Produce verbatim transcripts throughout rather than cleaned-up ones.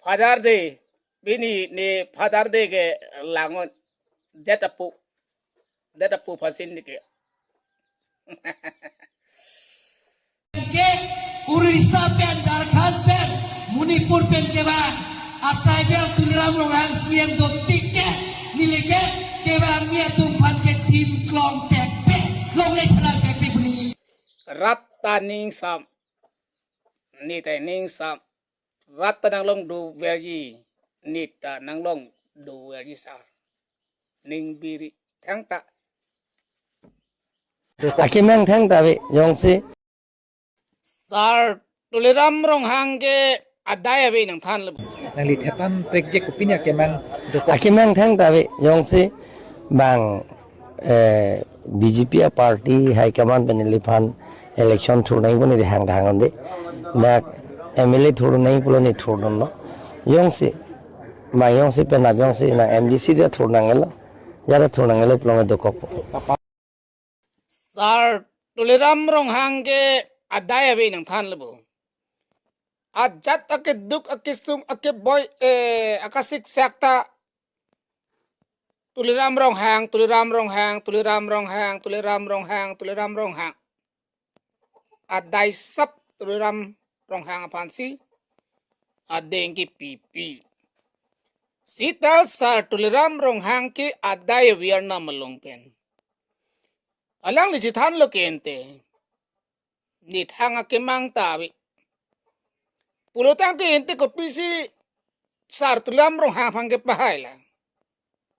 Father Day, pini ne Father Day ke langon, det apu, det apu phasin ne ke. Ke Orissa pen, Jharkhand pen, Manipur pen kevang a tribal Tuliram Ronghang C M dotik ke, neli ke kevangme atum aphan ke thim klong pekpe, longle thelang pekpe pu neli. Rat ta ningsam, ne ta ningsam, rat ta nanglong doverji, ne ta nanglong doverji sir. Ning biri thangta. Akemang thangta ave, jongsi. Sir Tuliram Ronghang ke adai ave nangthan le. Nangli thetan prekjek kopine akemang do? Akemang thangta ave, jongsi bang, eh, B J P a party high command pen neliphan election thur nangji pu neli hang hang ande. Dak M L A thur nangji pulo ne thurdunlo. Jongsi, bang jongsi penap jongsi nang M D C ta thur nanglo. Jara thur nanglo pulo dokok. Sir Tuliram Ronghang ke adai ave nangthan le bo. Ajat akeduk akesung akeboi, eh, akasiksak ta Tuliram Ronghang, Tuliram Ronghang, Tuliram Ronghang, Tuliram Ronghang, Tuliram Ronghang. Adai sap Tuliram Ronghang aphansi adeng kepipi. Sita sir Tuliram Ronghang ke adai aviar nam along pen. Alangli chethanlo ke ente. Ne thang akemang ta ave. Pulotangte ente kopisi sir Tuliram Ronghang aphan kepahai la.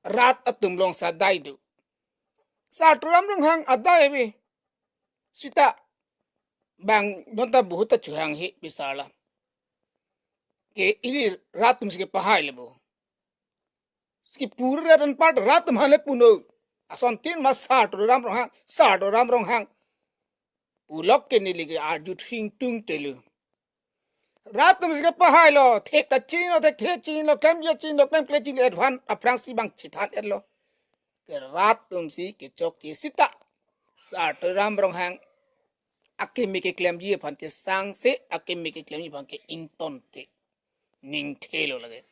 Rat atum alongsi adai do. Sir Tuliram Ronghang adai ave. Sita bang non ta bahut ta chuhang he bisar la. Ke ili rat atumsi kepahai le bo. Si kepuru rat anpar rat atum aphan le punon. Asontin ma sir Tuliram Ronghang, sir Tuliram Ronghang. Pulok ke neli ke arju thingtung telu. Rat atumsi kepahailo, thek ta chino, thekthe chino, klemji chino, klemkle chino, advance aphrangsi bang chethan-etlo. Ke rat atumsi kechokche sita sir Tuliram Ronghang akeme keklemji aphan kesangse, akeme keklemji aphan ke-ingtonte. Ningthelo lake.